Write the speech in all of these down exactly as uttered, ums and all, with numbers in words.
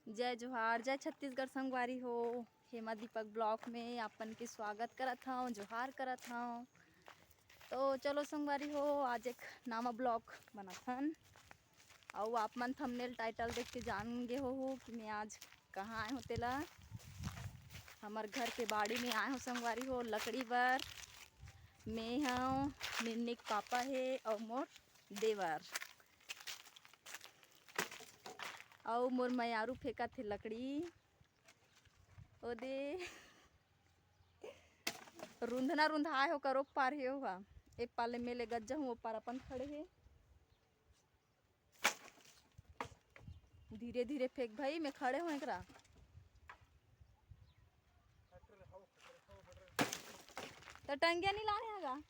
जय जोहार, जय छत्तीसगढ़ संगवारी हो। हेमा दीपक ब्लॉग में आपन के स्वागत करत हव, जोहार करत हव। तो चलो संगवारी हो, आज एक नावा ब्लॉग बनाथन। अउ आप मन थंबनेल टाइटल देख के जान गे हो, हो कि मैं आज कहाँ आए हो तेला। हमर घर के बाड़ी में आए हो संगवारी हो, लकड़ी बर। मैं हव, मिन्नी के पापा हे अउ मोर देवर। अउ मोर मयारू फेंकत हे लकड़ी। ओ दे। रुंधना रुंधाए हो करो पार हे ओहा। ए पाले मेले गज्जा हूँ, ओ पार अपन खड़े हे। धीरे धीरे फेंक भाई, मैं खड़े हूँ एकरा। तो टंगिया नहीं लाने हगा।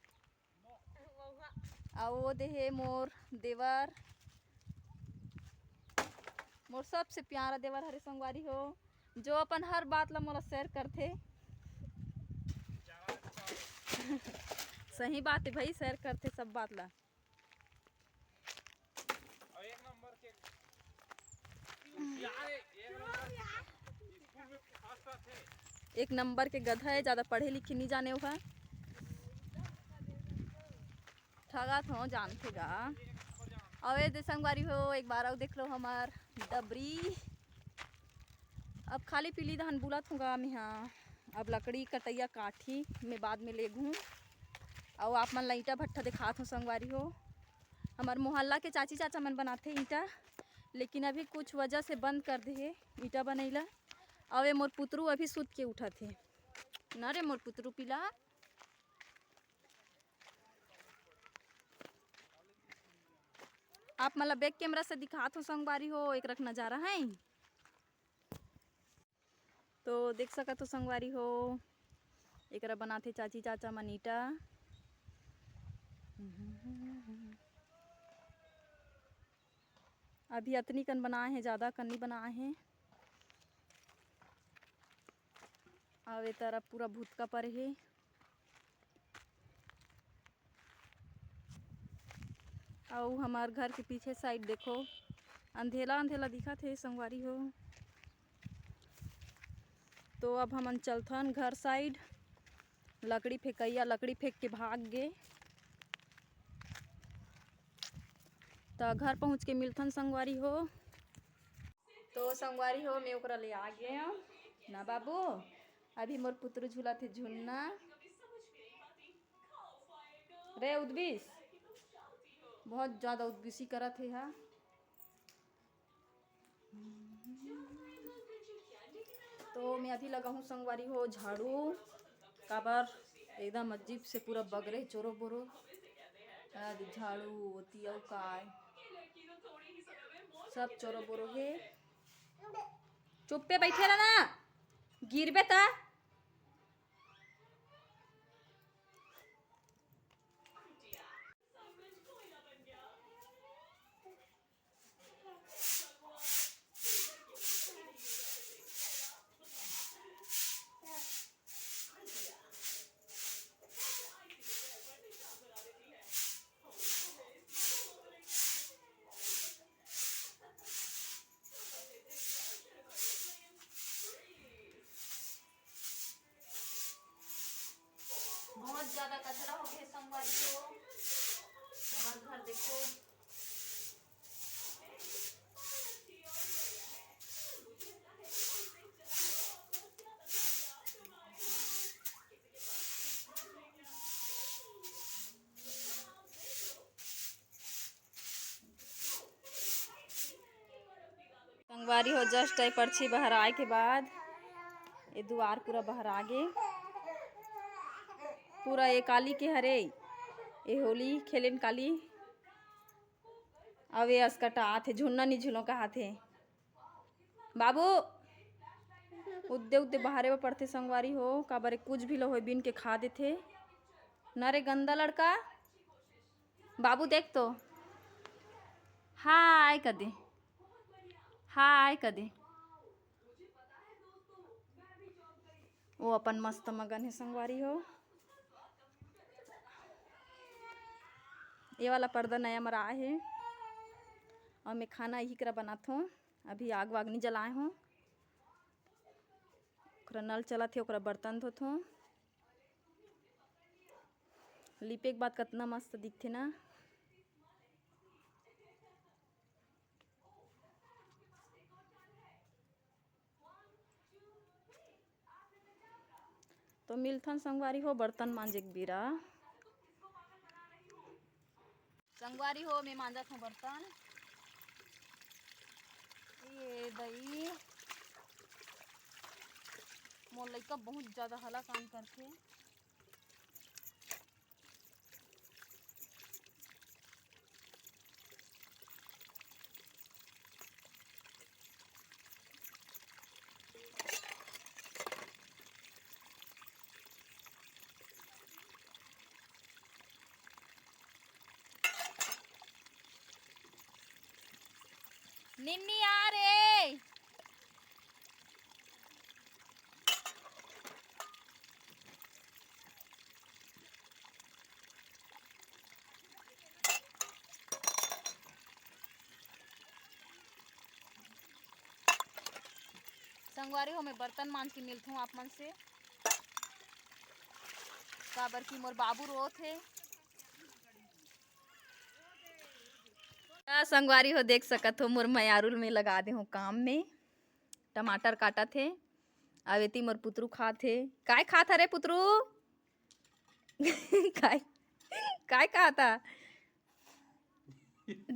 अउ ओ देहे मोर देवर, मोर सबसे प्यारा देवर हरे संगवारी हो, जो अपन हर बात ला मोला शेयर करथे। सही बात है भाई, शेयर करथे सब बात ला। एक नंबर के गधा है, ज्यादा पढ़े लिखे नहीं जाने हुआ। ठगत हो, जानथे गा। अउ ए दे संगवारी हो, एक बार अउ देख लो हमार डबरी। अब खाली पीली धान बुलत हूँ गा मेहा। अब लकड़ी कटैया काठी में बाद में लेगहूँ। अउ आप मन ला ईंटा भट्ठा दिखात हूँ संगवारी हो। हमार मोहल्ला के चाची चाचा मन बनाथे ईंटा, लेकिन अभी कुछ वजह से बंद कर दे हे ईंटा बनैला। अउ ए मोर पुतरू अभी सुत के उठत हे। ना रे मोर पुतरू पीला। आप मन ला बैक कैमरा से दिखात हो संगवारी हो, एकरा के नजारा है। तो देख सकत हो संगवारी हो, एकरा बनाथे चाची चाचा मन ईंटा। अभी अतनी कन बनाए हे, ज्यादा कन नहीं बनाए हे। अउ ए तरफ पूरा भुतका परे हे। अउ हमार घर के पीछे साइड देखो, अंधेला अंधेला दिखत हे संगवारी हो। तो अब हमन चलथन घर साइड। लकड़ी फेंकैया लकड़ी फेंक के भाग गे। त घर पहुँच के मिलथन संगवारी हो। तो संगवारी हो, मैं ओकरा ले आ गे हूँ ना बाबू। अभी मोर पुतरू झूलत हे झुलना। रे उदबिस, बहुत ज्यादा उदबिसी करत हे हा। तो मैं अभी लगाहूँ संगवारी हो झाड़ू, काबर एकदम अजीब से पूरा बगरे चोरो बोरो। आ दे झाड़ू, ओती अउ काय, सब चोरो बोरो हे। चुप्पे बैठे रह ना, गिरबे ता। बहुत ज्यादा कचरा हो गया संगवारी हो। हमार घर देखो। संगवारी हो, जस्ट ए परछी बहराए के बाद ए दुआर पूरा बहरा गे। पूरा ए काली के हरे, ए होली खेलेन काली। अब ए असकटात हे, झुन्ना नी झुलो कहात हे। बाबू, उद्दे उद्दे बहारे बर पड़थे संगवारी हो, काबर ए कुछ भी ल होय बिन के खा देथे। ना रे गंदा लड़का, बाबू देख तो, हाय कर दे, हाय कर दे। वो अपन मस्त मगन हे संगवारी हो। ये वाला पर्दा नया मराए हे अउ मैं खाना इही करा बनात हों। अभी आग वाग नहीं जलाए हों। नल चलत हे, ओकरा बर्तन धोथों। लिपे के बाद कतना मस्त दिखथे ना। तो मिलथन संगवारी हो बर्तन मांजे के बेरा। संगवारी हो, मैं मांजत हूँ बर्तन। ये दई, मोर लइका बहुत ज्यादा हला काम करथे। निन्नी आ रे। संगवारी हो, मैं बर्तन मांज के मिलथूं आप मन से, काबर कि मोर बाबू रोत हे। त संगवारी हो, देख सकत हो, मोर मयारुल में लगा दे हो काम में, टमाटर काटत हे। अब एती मोर पुतरू खात हे। काय खात हरे पुतरू? काय, काय खात हा?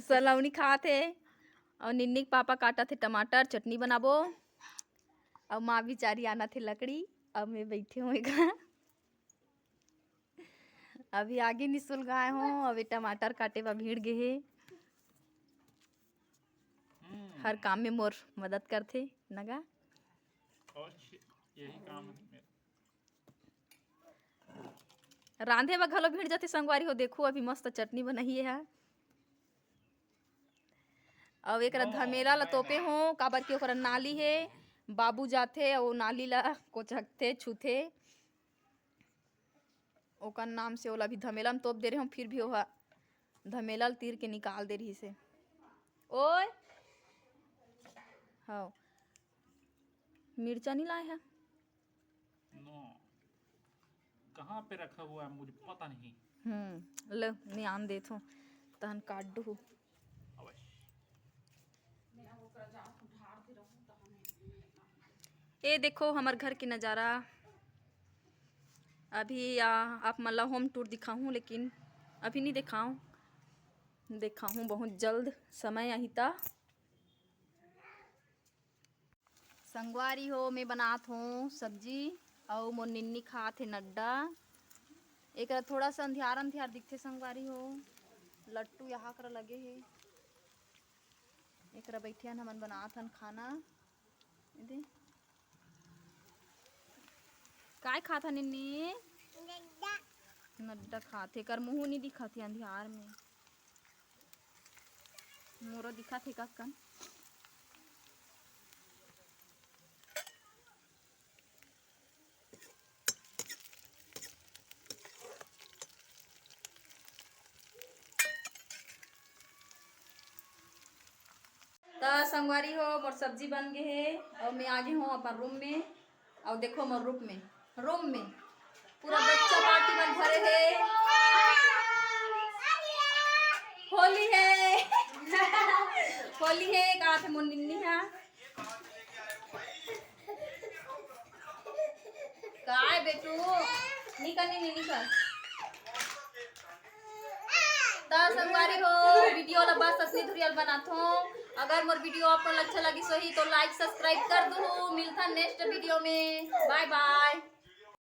सलौनी खात हे। और निन्नी के पापा काटत हे टमाटर, चटनी बनाबो। और माँ बिचारी आनत हे लकड़ी। अब मैं बैठे हूँ एका। अभी आगी निसुलगाए हो, अभी टमाटर काटे बा भीड़ गे हे। हम्म। हर काम में मोर मदद करथे नगा। और यही काम है मेरा। रांधे बर घलो भीड़ जाथे संगवारी हो। देखो, अभी मस्त चटनी बनाइए है। अब एकरा धमेला ला तोपे हो, काबर कि ओकरा नाली हे, बाबू जाथे अउ नाली ला कोचकथे, छूथे। ओकर नाम से ओला भी धमेला में तोप दे रहे हो, फिर भी ओहा धमेला ल तीर के निकाल दे रही से। ओए, हाँ, मिर्चा नहीं लाए है? नो, कहाँ पे रखा हुआ है, मुझे पता नहीं। हम्म, ले, नियान देथो, तहन काट डू। अवश्य। ए देखो हमर घर के नज़ारा। अभी आ, आप मन ला होम टूर दिखाहूँ, लेकिन अभी नहीं दिखाऊँ, दिखाहूँ बहुत जल्द, समय आही ता। संगवारी हो, मैं बनात हों सब्जी, अउ मोर निन्नी खात हे नड्डा। एकरा थोड़ा सा अंधियार अंधियार दिखथे संगवारी हो, लट्टू यहाँ करा लगे हे। एकरा बैठियन हमन बनात हन खाना। ए दे। काय खात हन निन्नी? नड्डा। नड्डा खात हे, एकर मुँह नहीं दिखत हे अंधियार में। मोरो दिखत हे कक्कन। त संगवारी हो, मोर सब्जी बन गे हे अउ मैं आ गे हों अपन रूम में। अउ देखो मोर रूम में, रूम में पूरा बच्चा पार्टी मन भरे हे। होली हे, होली हे, का थे मोर निन्नी हा। काय बेटू, निकल, निकल, निकल। त संगवारी हो, वीडियो ला बस असनी धुरियल बनाथों। अगर मोर वीडियो आप मन अच्छा लगिस होही तो like subscribe कर दू। मिलथन नेक्स्ट वीडियो में, बाय बाय।